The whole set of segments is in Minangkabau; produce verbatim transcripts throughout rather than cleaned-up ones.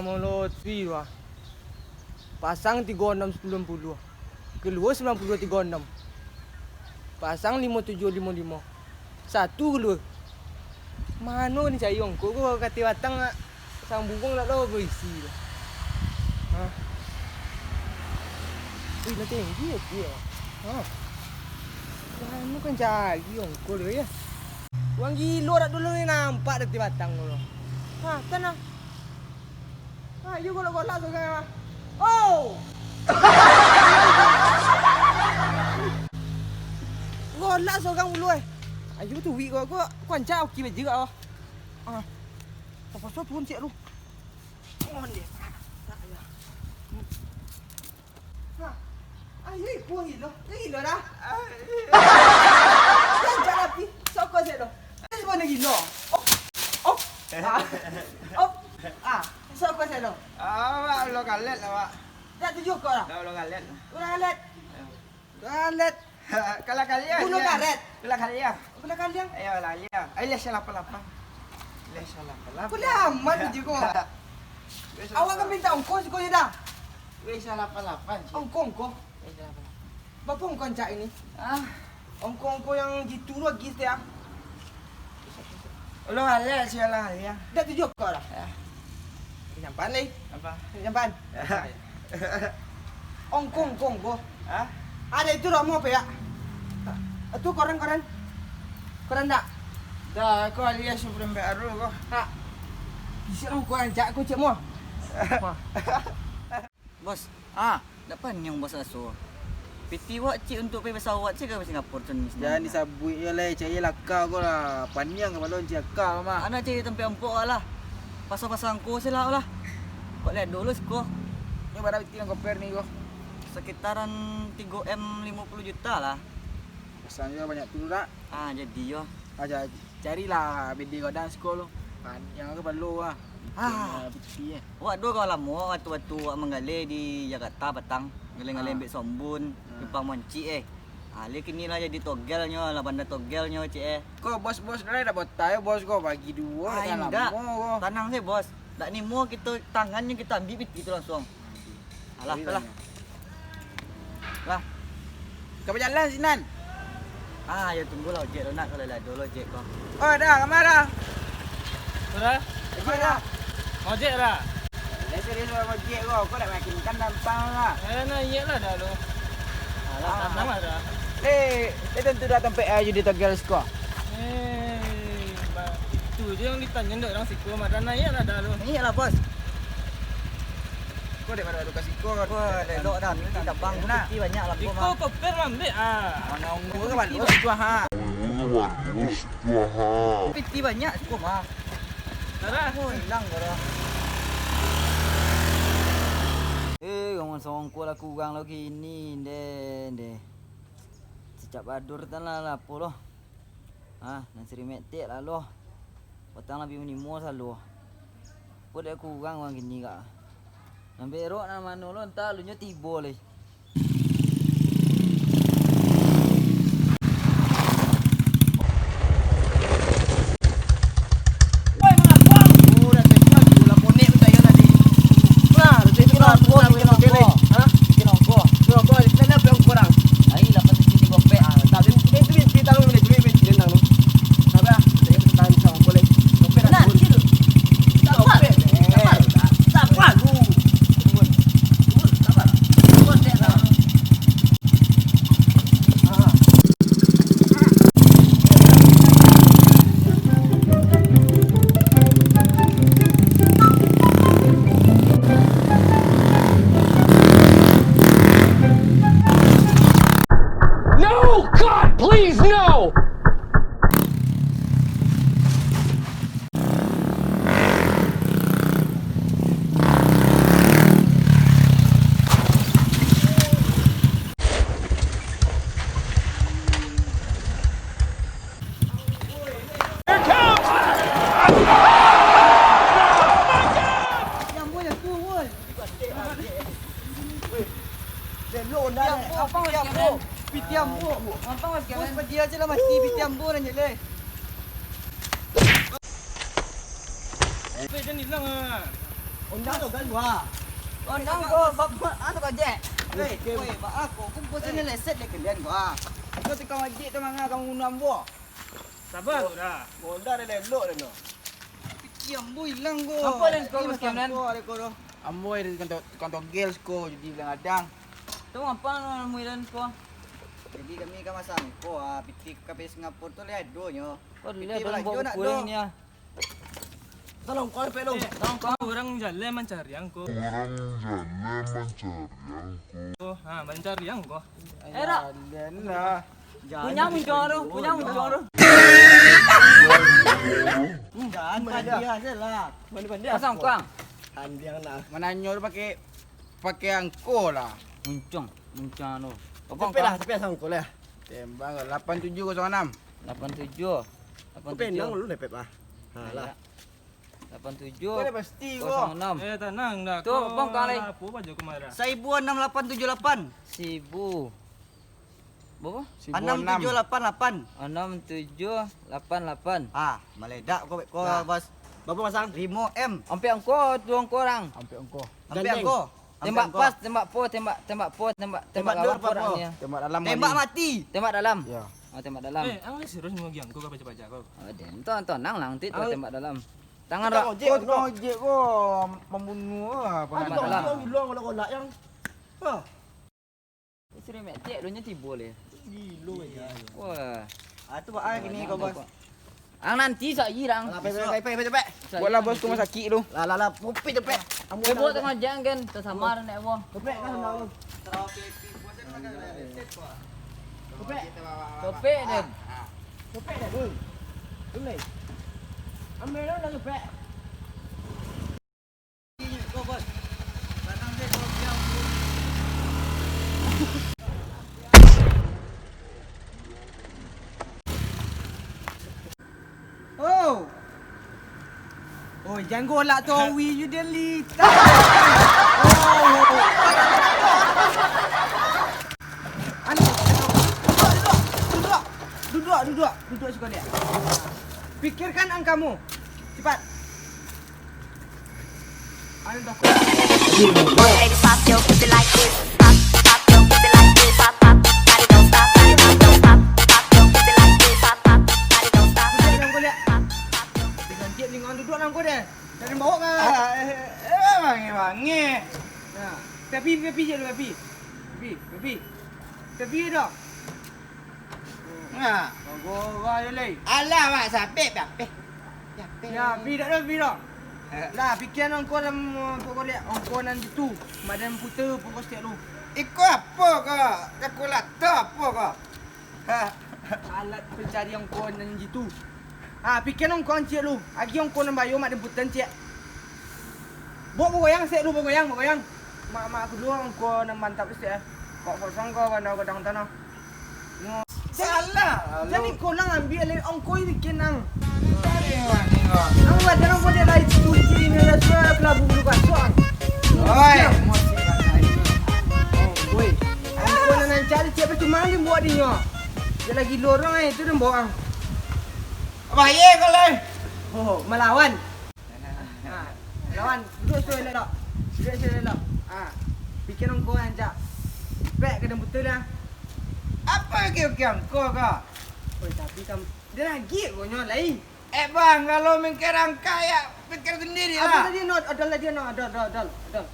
Molo Twi tu ah. Pasang tigo enam sambilan puluah. Kalua sambilan puluah tigo enam. Pasang limo tujuah limo limo. Satu kalua. Mano ni cari ongko ko, kato batang nak sambung nak lo baisi tu. Hah? Wih, lah tinggi aku ya. Hah? Mano kan cari ongko tu ya? Urang gilo dak dulu ni nampak dak batang tu. Hah, tanang. Ayo, golak-golak sorang, ah. Oh! Golak sorang ulu, eh. Ayo, tu wik ko, ko, ko ancak oke baje gak, ah. Ah. Tapaso turun ciek lu. Oh, ni. Tak, ya. Nah, ayo ibu gilo. Dia gilo dah. Jangan api. Soko sek lo. Dia semua dia gilo. Oh. Oh. Ah. Oh. Ah. Soko sek lo. Awak lo kalet lah, Wak. Tak tujuh kau lah. Dah lo kalet. Udah kalet. Ayo. Udah kalet. Kalah kalian. Bunuh karet. Kalah kalian. Kalah kalian. Ayo lah, kalian. Ayo, lah, salah apa-apa. Lah, salah apa-apa. Kau dah amat je kau. Weh, salah apa-apa. Awak kan minta ongkos kau je dah. Weh, salah apa-apa je. Ongkos, ongkos. Weh, salah apa-apa. Berapa ongkos ancak ini? Ah. Ongkos-ongkos yang gitu lagi setiap. Ulang alek, sialah, ya. Dah tujuh kau dah. Ya. Nyampan lagi. Apa? Nyampan. Ongkong, ongkong, ko. Hah? Ada itu romo apa ya? Itu koran, koran. Koran dak? Dah, ko alias supreme baru ko. Ha. Bisa lah ko ancak ko cek mo. Bos, ah, dak paniang bos aso. Piti wak cik untuk pai pesawat cik ka Singapura tu ni. Jangan disabuik yo lai, cari laka ko lah. Paniang kapalo cik laka mah. Anak cari tampek ampok wak lah. Pasang-pasang ko se lah lah. Kok lihat dulu siko. Ni bara piti nan koper ni ko? Sekitaran tigo M limo puluh juta lah. Pasang jo banyak tu dak? Ah, jadi yo. Ah, ja-, carilah bedi kau dan siko lo. Paniang kapalo ah. Ah. Piti, eh. Wak duo kawan lamo, waktu-waktu wak manggaleh di Jakarta patang. Galeh-galeh ambek Sombun, Simpang Moncik, eh. Ah, leh kini lah jadi togelnyo, lah banda togelnyo, cek, eh. Ko bos-bos dah dak botai, bos ko bagi duo, ah, dah indak lamo ko. Tanang se, bos. Dak nimo kito tangannyo kito ambiak piti tu langsuang. Alah, alah. Lah. Ka bajalan sinan. Ah, yo tunggulah ojek lo nak, kalau lah ado lo ojek ko. Oh, dah, kama dah? Sudah? Ojek dah. Ojek dah. Dah serius lo ojek ko, ko dak makin kan dampang lah. Eh, naiak lah dah lo. Alah, ah, tanang lah dah. Eh, eh, tentu dah tampek aja di Tegal siko. Eh, ba-, itu je yang ditanyo dek urang siko mah. Dah naiak lah dah lo. Naiak lah, bos. Ko dek baru-baru ka siko. Wah, elok dah, piti tabang tu, piti banyak lah. Iko koper mambek ah. Mana unggu ke baru siko ha. Piti banyak siko mah. Salah. Oh, hilang ko dah. Eh, ngomong songko lah kurang lagi ini, ndeh, ndeh. Cicak badur tan lah, lah, apo lo. Ah, nan sirimetek lah lo. Patang lah bi manimo salo. Apo dek kurang urang kini kak. Nan berok nan mano lo, antah alunyo tibo lai. No! God, please, no! Piti ambo. Bos, padi aja lah mati, piti ambo nan jelek. Eh, jangan hilang ah. Ondang tu kan gua. Ondang ko, bab-, anu, Gojek. Weh, weh, baa ko, ko bosan leset dek kalian gua. Ko tukang ojek tu manga kamu bunuah ambo. Saba tu dah. Modal dah elok dah tu. Piti ambo ilang ko. Apo den ko, Mas Kamran? Ambo dari tukang to-, tukang togel ko, jadi bilang adang. Tu apo namo ilang ko? Jadi kami ka masang ko, ah, piti ka pai Singapura tu lai ado nyo. Ko dilihat dalam buku ni ah. Tolong kau pek lu. Eh, tolong kau. Urang jaleh mancari angko. Urang jaleh mancari angko. Oh, ha, mancari angko. Eh, dak. Jaleh lah. Punya muncul tu, punya muncul tu. Jangan pandiah je lah. Mana pandiah? Pasang kau. Pandiah lah. Mananyo tu pakai, pakai angko lah. Muncung, muncung tu. Cepet lah, cepet pasang angko lah. Tembang lapan tujuh kosong enam. Lapan tujuh. Lapan tujuh. Kau penang lu lepet lah. Ha lah. Lapan tujuh. Kau dah pasti kau. Kosong enam. Eh, tanang dah. Tu, kau bongkar lai. Apo bajo kemarin? Saibu anam lapan tujuh lapan. Sibu. Berapa? Sibu anam. Anam tujuh lapan lapan. Anam tujuh lapan lapan. Ah, maledak kau, kau, nah. Bos. Berapa pasang? Limo M. Ampek angko, tu angko orang. Ampek angko. Ampek angko. Tembak pas, tembak po, tembak, tembak po, tembak, tembak dalam po. Tembak dalam. Tembak mati. Tembak dalam. Ya. Oh, tembak dalam. Eh, ang serius mau giang ko ka paja-paja ko? Oh, den. Tonang lang, nanti tu tembak dalam. Tangan rak. Kau tukang ojek ko, pembunuh ah, tembak dalam. Tembak dalam. Istri metik lu nyo tibo le. Gilo ya. Wah. Ah, tu baa kini kau, Bos. Ang nanti sak irang. Alah, pek, pek, pek, pek, pek. Buatlah bos tu rumah sakit tu. Lah, lah, lah, kopi tu, pek. Ambo dah, pek. Tengah jangan kan, tersamar nak boh. Pek, kan, nak boh. Pek. Topek, Den. Topek dah, Dul. Dul, eh. Ambil lah, dah, pek. Oh. Oh, jangan golak tu, Awi, you dia lita. Oh. Anu, duduk, duduk, duduk, duduk, duduk sekali. Pikirkan ang kamu. Cepat. Anu dah. Baby, pop your pussy like this. Pop, pop your pussy like this. Pop, pop, pop it, don't stop, pop it, don't stop. Pop your pussy like this. Pop, pop, pop it, don't stop, pop it, don't stop. Pop, pop, pop your pussy. Dengan dia, dengan duduk nang kau deh. Dari bawah kan? Ah, eh, eh, bangih, bangih. Nah, tapi, tapi je lu, tapi. Tapi, tapi. Tapi dah. Nah. Bagus, bagus, Lei. Alah, Mak, sabik, Bapeh. Bapeh. Ya, pi dak ado, pi dak. Eh. Lah, pikian angko dalam, eh, pokok liak, angko nan jitu. Badan puta pokok setiap lu. Iko apo ko? Kalkulator apo ko? Ha. Alat pencari angko nan jitu. Ha, pikian angko ancik lu. Agi angko nan bayo, Mak, den puta ancik. Bok bagoyang sek lu, bagoyang, bagoyang. Mak, mak aku dulu angko nan mantap sek, eh. Kok kosong ko, kau dah godang tanah. Salah, jadi, jadi kau nang ambiak lai angko ini kenang. Nengok, nengok. Nang wajar angko dia lai cuci ini, ya, sudah kelabu bulu kasok. Oi, emosi banget itu. Oh, woi. Angko nan cari cek percuma ni buat dia. Dia lagi lorong, eh, itu dia buang. Bahaya kau lai. Oh, melawan. Ha, lawan, duduk situ elok-elok. Duduk situ elok. Ha, pikian angko rancak. Pek ka den puta lah. Apo oke-oke angko ko? Oi, tapi kam-, den lagi ko nyo lai. Eh, bang, kalau mikir angka, ya, pikir sendiri lah. Apo tadi, no? Odol tadi, no? Odol, odol, odol, odol.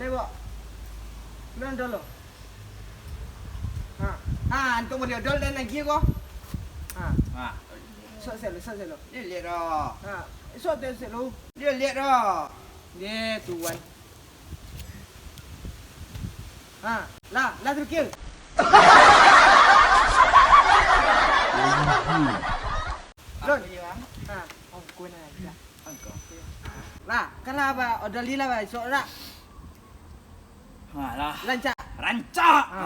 Lai, bok. Bilang odol lo. Ha. Ha, antok bali odol den lagi ko. Ha. Ha. Sok selo, sok selo. Dia lihat dah. Ha, sok tu selo. Dia lihat dah. Ye, tuan. Ha, lah, lah terakhir. Lon. Ha, angko nan aja. Angko. Lah, kan lah, ba, odol li lah, ba, esok lah. Ha, lah. Rancak. Rancak. Ha.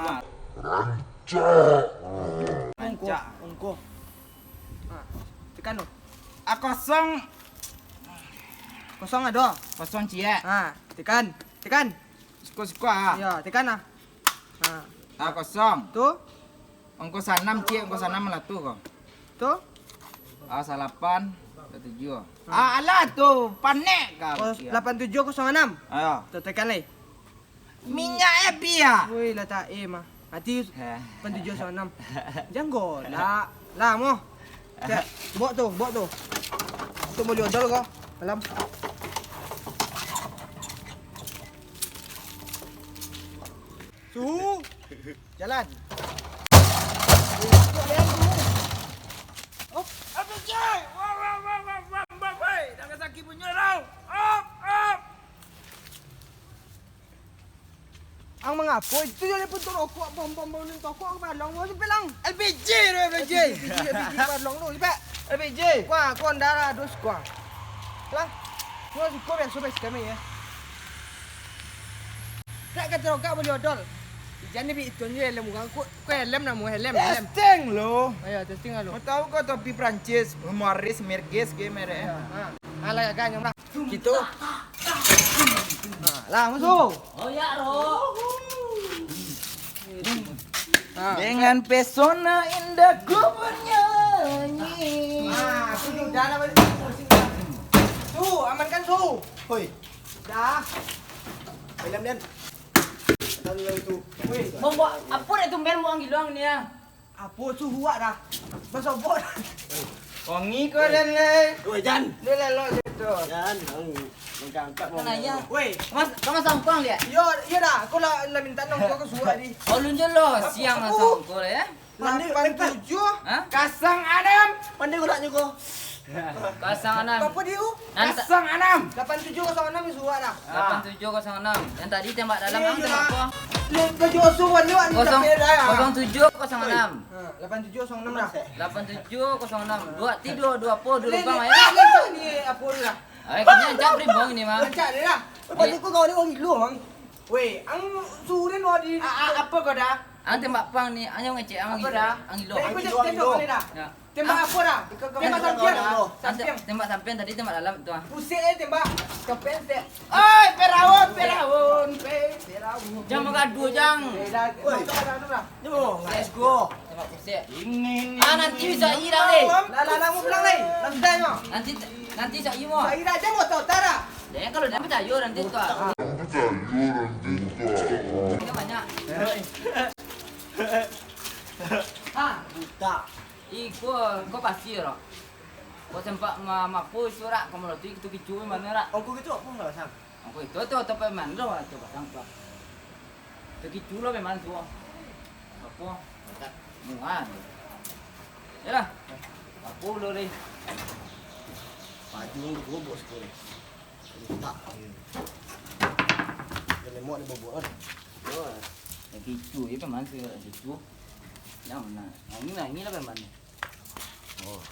Ha. Rancak. Angko, angko. Ha, tekan tu. A kosong. Kosong ado. Kosong ciek. Ha, tekan. Tekan. Siko-siko ah. Iyo, tekan lah. Ha. A kosong. Tu. Angko sanam ciek, angko sanam lah tu ko. Tu. A salapan. Lapan tujuh. Ah, alah tu, panek kau. Kos-, lapan tujuh kosong enam. Ayo. Tu tekan lai. Minyak eh, bia. Woi, lah tak eh mah. Hati lapan tujuh kosong enam. Janggo lah. Lah, moh. Cek, bok tu, bok tu. Tu mau diodol ko. Alam. Suhu. Jalan. Oh, L P J! Wah, wah, wah, wah, wah, wah, wah. Dah sakit punyo tau. Op, op. Ang mangapo? Itu yo pun tu rokok, bom, bom, bom, tu rokok, balong, mau sampai lang. L P J tu, L P J. L P J, L P J, balong tu, sampai. L P J. Kuah, kuah, ndak lah, dus, kuah. Lah. Kuah, suko biaso, biaso kami, yo. Tak kata rokok, boleh odol. Jan ni bi itu je, helm urang. Ko, ko helm namo, helm, helm. Testing lo. Ayo, testing lo. Mau tahu ko topi Prancis, Maurice Merges ke merek? Ayo, ha. Alah, agak nyamah. Kito. Ha, lah, masuk. Oh, ya, Ro. Ha. Dengan pesona indahku bernyanyi. Ha, tu dah lah, balik. Tu, amankan tu. Hoi. Dah. Film, Den. Ada yang tu. Weh. Mau buat apa dah tumben buat giluang ni, ah? Apo suhu awak dah? Basobok dah. Wangi ko, Dan, lai. Weh, Jan. Dia lelok situ. Jan, ang mangangkat. Kan ayah. Weh. Mas, kau masang pang lihat. Yo, yo dah. Aku lah, lah minta nongko ke suhu tadi. Oh, lunjul lo. Siang masang nongko lah, ya. Mandi, lapan tujuh. Hah? Kosong enam. Mandi gulaknyo ko. Kosong enam. Apa dia tu? Nanta- Kosong enam. Lapan tujuh kosong enam ni suhu dah. Lapan tujuh kosong enam. Yang tadi tembak dalam, eh, ang tembak apa? Lin baju osu wan ni, wan ni. Kosong, tapi dah, ya. Kosong tujuh kosong enam. Ha, lapan tujuh kosong enam dah. Lapan tujuh kosong enam. Dua ti dua, dua apa? Dua lubang, ya. Lin, lin, ni apa tu dah? Eh, kini ancak berimbang ni, Mang. Ancak ni dah. Lepas tu kau ni orang gilo, Mang. Weh, ang surin wah di. A-, a-, apa kau dah? Ang tembak pang ni, ang ngecek ang gilo. Apa dah? Ang gilo. Dah, ikut cek, cek kau ni dah. Ya. Tembak apa dah? Tembak sampiang. Sampiang. Tembak sampiang tadi, tembak dalam tu ah. Pusing eh tembak. Sampiang sek. Oi, Firaun, Firaun, Firaun. Jangan bagaduh, Jang. Eh, dah, dah, dah, dah. Yo, let's go. Tembak pusing. Ini, ini, ah, nanti bisa hilang, eh. Lah, lah, lah, mau pulang, eh. Lah, sudah, yo. Nanti, nanti Cak Imo. Cak Imo aja mau tahu, Tara. Jangan kalau dia percaya nanti tu ah. Dia banyak. Ha, buta. Ih, ko, ko pasir, rak. Ko sempat ma-, mapo surak, ko malah tu, itu kicu mana, rak? Ongko kicu apa nggak, Sang? Ongko itu, tu, tu, peman, tu, tu, pasang, tu. Tu kicu lo memang tu. Apa? Muan. Yalah. Apa lo, deh? Baju tu bobok sekali. Tak. Dia lemot dia bobok kan. Oh, yang kicu je kan, mana yang kicu? Yang mana? Yang ni lah, yang ni lah, yang mana? Oh.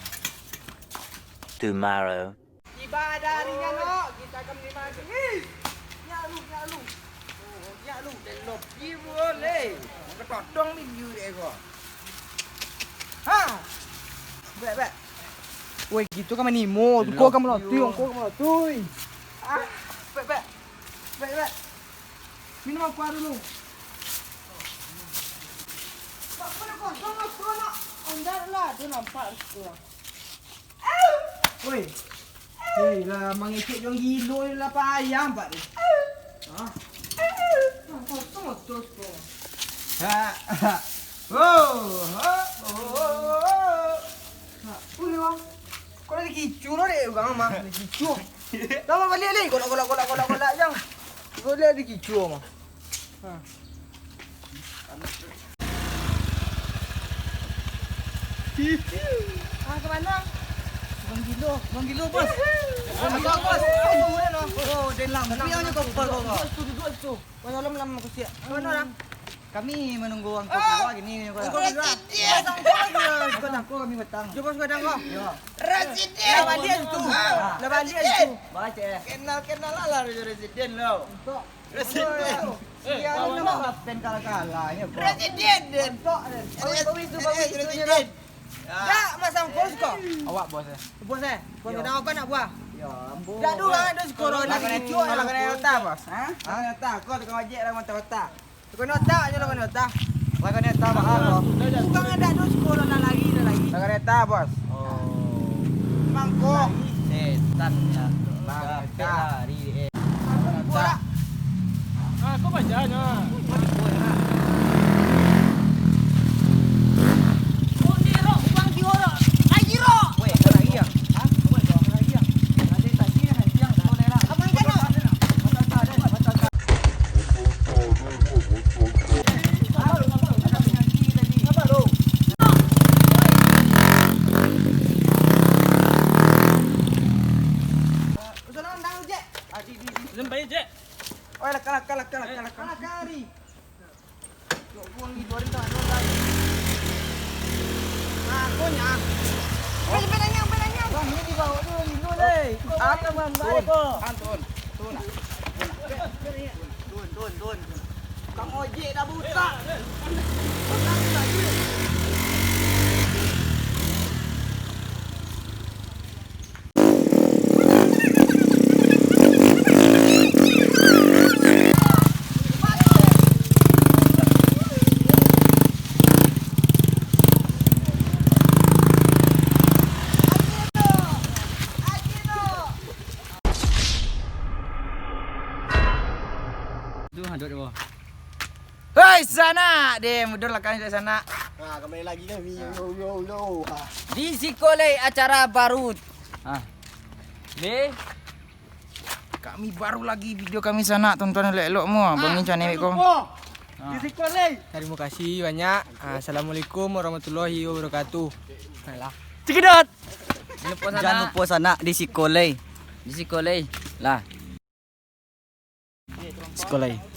Tomorrow. Tiba ada harinya, no. Kita akan menerima hasil. Ih! Nyak lu, nyak lu. Oh, nyak lu. Lopi boleh. Ketodong ni view dek ko. Ha. Bek, bek. Woi, gitu kan manimo. Tuko kan melatui, ongko kan melatui. Ah, bek, bek. Bek, bek. Minum aqua dulu. Pak, kau dah kosong aqua nak. Andar lah, tu nampak tu. Woi. Hei, lah mangecek juang gilo ni lah payah, Pak, ni. Ha? Kosong motor ko. Ha, ha. Oh, ha, oh, oh, oh. Ha, boleh, Bang. Kau lagi kicu lo, dek, Bang, mah. Lagi kicu. Dah, Bang, balik, balik. Golak, golak, golak, golak, golak, jang. Kau lagi kicu, mah. Ha. Ah, ke mana? Bang Gilo, Bang Gilo, bos. Bang Gilo, bos. Oh, dia lam. Tapi hanya kau, kau, kau, kau. Duduk situ, duduk situ. Kau dalam, lam aku siap. Ke mana orang? Kami menunggu angkot keluar gini, kau. Angkot keluar. Angkot, angkot kami petang. Jom, bos, kadang kau. Ya. Residen. Lah balik situ. Lah balik situ. Baca, eh. Kenal-kenal lah, lah, residen lo. Untuk Presiden. Sia ni nama pen kalah-kalah, ya, bro. Presiden, Den. Tok, Den. Bagus, bagus, bagus, bagus, presiden. Ya. Dak, masang bos ko. Awak bos, eh. Bos, eh. Bos, yo. Nak apa nak buah? Ya, ampun. Dak dulu, ah, dos corona. Lah kena, lah kena nota, bos. Ha? Lah kena nota, kau tukang ojek lah, mantap otak. Tukang nota, aja lah kena nota. Lah kena nota, mahal, bos. Tukang ada dos corona lagi, dah lagi. Lah kena nota, bos. Oh. Mangko. Eh, tan ya. Capek lah, ri, eh. Ah, kau baca nyo. Oi, lakang, lakang, lakang, lakang, lakang. Lakang, ri. Nah, ko nyo. Oi, sampai nanyang, sampai nanyang. Bang, ini dibawa dulu, dulu, leh. Akan mambaik ko. Tun, tun, tun. Tun, tun, tun. Tukang ojek dah buta. Tu, ha, duduk di bawah. Hei, sanak! Deh, mundur lah kan, sanak. Nah, kembali lagi kami. Yo, yo, yo. Ah. Di Sikolai acara baru. Ah. Deh. Kami baru lagi video kami, sanak. Tonton elok-elok mu, ah, Bang Incan, ewek ko. Di Sikolai. Terima kasih banyak. Ah, Assalamualaikum warahmatullahi wabarakatuh. Alah. Cekidot. Jangan lupa, sanak, di Sikolai. Di Sikolai. Lah. Sikolai.